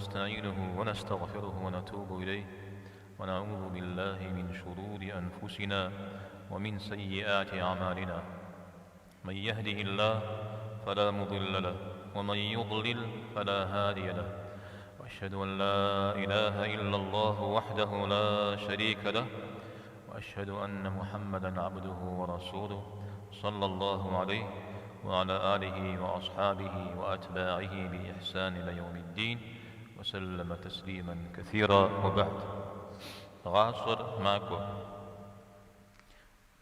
ونستعينه ونستغفره ونتوب إليه ونعوذ بالله من شرور أنفسنا ومن سيئات أعمالنا من يهده الله فلا مضل له ومن يضلل فلا هادي له وأشهد أن لا إله إلا الله وحده لا شريك له وأشهد أن محمدا عبده ورسوله صلى الله عليه وعلى آله وأصحابه وأتباعه بإحسان إلى يوم الدين وسلم تسليما كثيرا وبعد Гъащӏэр макӏуэ.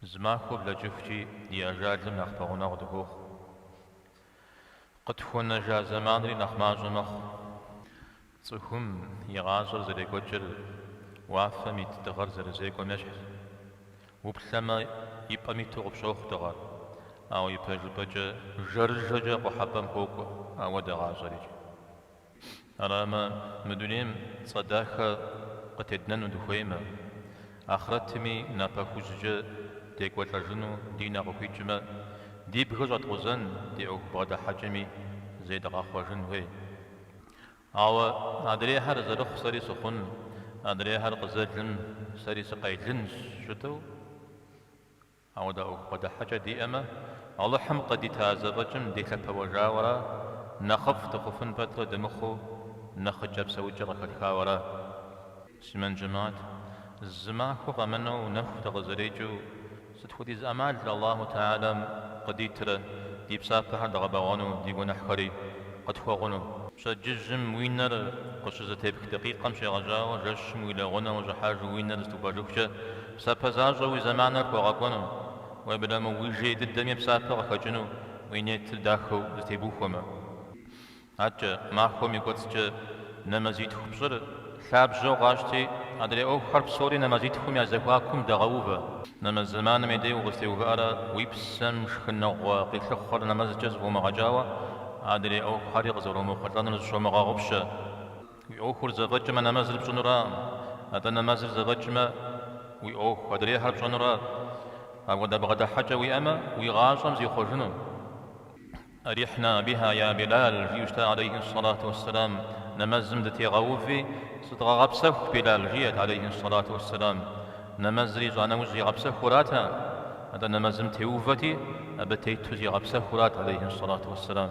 Зы махуэ блэкӏыхукӏи ди ажалым нэхъ пэгъунэгъу дыхуохъу. Къытхуэнэжа зэманри нэхъ мащӏэ мэхъу. Цӏыхум и гъащӏэр зэрекӏуэкӏыр уафэм ит дыгъэр зэрызекӏуэм ещхьщ. Уплъэмэ, и пӏэм иту къыпщохъу дыгъэр, ауэ ипэжыпӏэкӏэ жэрыжэкӏэ къухьэпӏэм хуокӏуэ ауэдэ гъащӏэрикӏ. Арамэ, мы дунейм цӏэ дахэ къытеднэну дыхуеймэ, ахърэтми напэ хужькӏэ декӏуэлӏэжыну ди нэ къыхуикӏмэ, ди бгыр щӏэткъузэн, ди ӏуэху бгъэдыхьэкӏэми зедгъэхъуэжын хуей. Ауэ адрейхэр зэрыхъу сэри сыхъун, адрейхэр къызэлым сэри сыкъелынщ жытӏэу, Ауэдэ ӏуэху бгъэдыхьэкӏэ диӏэмэ, Алыхьым къыдита зэфӏэкӏым делъэпэуэжауэра, нэхъыфӏ дыхъуфын пэтрэ дымыхъуу, нэхъыкӏэ псэукӏэ къыхэтхауэра? Муслъымэн джэмыхьэт, зы махуэ къэмынэу нэху дыкъызэрекӏыу, сыт хуэдиз ӏэмал Аллаху Тэхьэлам къыдитрэ ди псапэхэр дгъэбэгъуэну, ди гуэныхьхэри къытхуэгъуну? Пщэдджыжьым уи нэр къыщызэтепх дакъикъэм щегъэжьауэ жэщым уи лэгъунэ ущӏыхьэжу уи нэр зэтупӏэжыхукӏэ псапэ защӏэу уи зэманыр пхуэгъэкӏуэну, уеблэмэ уи жей дыдэми псапэ къыхэкӏыну уи нетыр дахэу зытебухуэмэ. Адэкӏэ, махуэм и кӏуэцӏкӏэ нэмэзитху пщӏыр лъабжьэу къащти, адрей ӏуэхухэр псори нэмэзитхум я зэхуакум дэгъэувэ. Нэмэз зэманым и дей укъызэтеувыӏэрэ уи псэм шхыныгъуэ къилъыхъуэр нэмэзкӏэ зэфӏумыгъэкӏауэ, адрей ӏуэхухэри къызэромыхъулӏэнур зыщомыгъэгъупщэ. Уи ӏуэхур зэфӏэкӏмэ, нэмэзыр пщӏынуракъым, атӏэ нэмэзыр зэфӏэкӏмэ, уи ӏуэху адрейхэр пщӏэнура. Апхуэдэ бгъэдыхьэкӏэ уиӏэмэ, уи гъащӏэм зихъуэжыну. Арихьна биха я Билал, жиӏэу щыта алейхи сэлату уэсселам, нэмэзым дытегъэуви, зыдгъэгъэпсэху, Билал, жиӏэт алейхи сэлату уэсселам. Нэмэзыр ищӏа нэужь зигъэпсэхурата, атӏэ нэмэзым теувэти, абы тету зигъэпсэхурат алейхи сэлату уэсселам.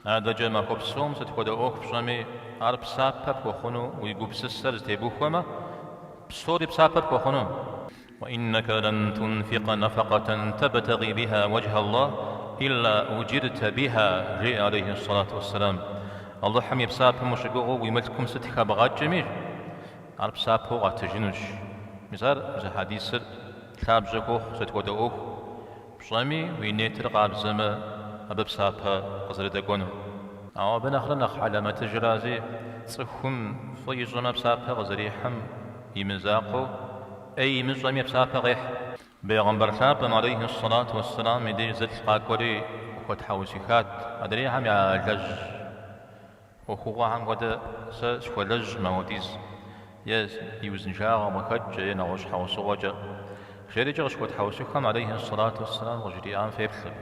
Адэкӏэ махуэ псом сыт хуэдэ ӏуэху пщӏэми, ар псапэ пхуэхъуну уи гупсысэр зытебухуэмэ, псори псапэ пхуэхъуну. وإنك لن تنفق نفقة تبتغي بها وجه الله إلا أجرت بها, жеӏэ алейхи сэлату уэсселам. Алыхьым и псапэм ущыгугъыу уи мылъкум сыт хэбгъэкӏми, ар псапэу къатыжынущ. Мис ар зы хьэдисыр лъабжьэ хуохъу сыт хуэдэ ӏуэху пщӏэми, уи нетыр къабзэмэ, абы псапэ къызэрыдэкӏуэнур. Ауэ абы нэхърэ нэхъ хьэлэмэтыжрази, цӏыхум фӏы ищӏэмэ псапэ къызэрихьым и мызакъуэу, ӏей имыщӏэми псапэ къехь. Бегъымбар лъапӏэм, алейхи сэлату уэсселам, и деж зылӏ къакӏуэри къыхуэтхьэусыхат, адрейхэм ялэжь ӏуэхугъуэхэм хуэдэ сэ схуэлэжькъым ауэдиз, е и узыншагъэм къыхэкӏкӏэ, е нэгъуэщӏ щхьэусыгъуэкӏэ. Жерикӏэ къыщыхуэтхьэусыхэм, алейхи сэлату уэсселам, къыжриӏам феплъ абы.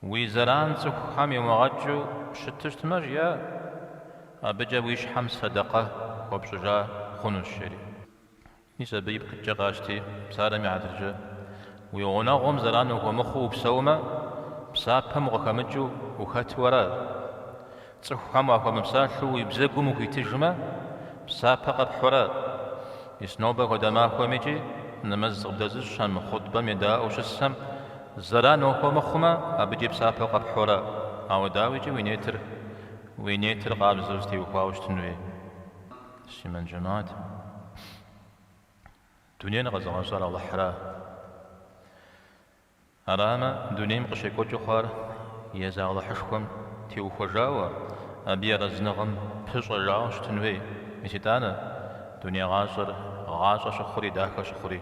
Уи зэран цӏыхухэм йумыгъэкӏыу щыту щытмэ, жиӏа, абыкӏэ уи щхьэм сэдэкъэ хуэпщӏыжа хъунущ, жери. Мис абы ипкъ иткӏэ къащти, псалъэм и хьэтыркӏэ, уи гъунэгъум зэран ухуэмыхъуу упсэумэ, псапэм укъыхэмыкӏыу ухэту ара? Цӏыхухэм уахуэмыпсалъэу уи бзэгум ухуитыжмэ, псапэ къэпхьу ара? Мис нобэ хуэдэ махуэм икӏи нэмэз къыбдэзыщӏхэм, хъутӏбэм едаӏуэу щысхэм зэран уахуэмыхъумэ, абыкӏи псапэ къэпхьу ара? Ауэ дауикӏи уи нетыр, уи нетыр къабзэу зытеухуауэ щытын хуей. Муслъымэн джэмыхьэт. Дунейр къэзыгъэщӏар Алыхьра. Арамэ, дунейм къыщекӏуэкӏыу хъуар езы Алыхьышхуэм теухуэжауэ, абы и арэзыныгъэм пыщӏэжауэ щытын хуей. Мис итӏанэ, дуней гъащӏэр гъащӏэ щыхъури, дахэ щыхъури.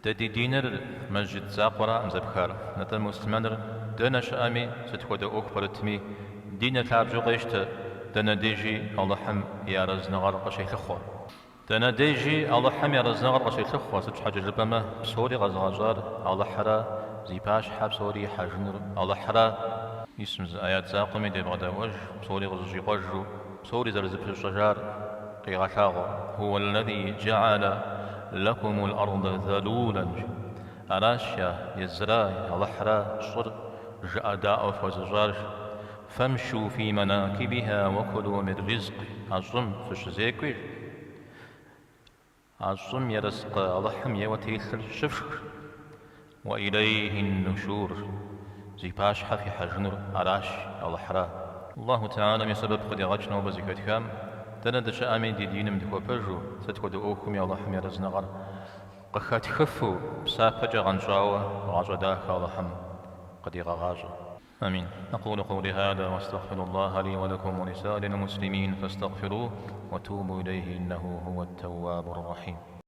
Дэ ди диныр мэжджыт закъуэракъым зэпхар, атӏэ муслъымэныр дэнэ щыӏэми, сыт хуэдэ ӏуэху пэрытми, диныр лъабжьэу къещтэ, дэнэ дежи Алыхьым и арэзыныгъэр къыщелъыхъуэ. Дэнэ дежи Алыхьым и арэзыныгъэр къыщелъыхъуэ, сыт щхьэкӏэ жыпӏэмэ, псори къэзыгъэщӏар Алыхьра, зи пащхьэ псори ихьэжынур Алыхьра. Мис мы зы аят закъуэми девгъэдэӏуэж, псори къызэщӏикъуэжу, псори зэрызэпыщӏэжар къигъэлъагъуэу. Хуа ллэзи джэӏэлэ лэкумул ӏэрдэ зэлулэн. Аращ я езыра, Алыхьра щӏыр жыӏэдаӏуэ фхуэзыщӏар. Фэмшу фи мэнакибиха уэкулу мин ризкъих. А щӏым фыщызекӏуи, А щӏым ерыскъы Алыхьым ейуэ телъыр щыфшх, Уэ илейхин нушур, зи пащхьэ фихьэжынур аращ, Алыхьра. Аллаху Тэхьэлам и сэбэп къыдигъэкӏ нобэ зэхэтхам, дэнэ дыщыӏэми ди диным дыхуэпэжу, сыт хуэдэ ӏуэхуми Алыхьым и арэзыныгъэр къыхэтхыфу, псапэкӏэ гъэнщӏауэ гъащӏэ дахэ Алыхьым къыдигъэгъащӏэ. Амин. Акъулу къэули хада уастагъфиру Аллаха ли уа лакум уа лисаирил муслимин фастагъфирух уа тубу илейхи иннаху хуа ттэуабу ррахьим.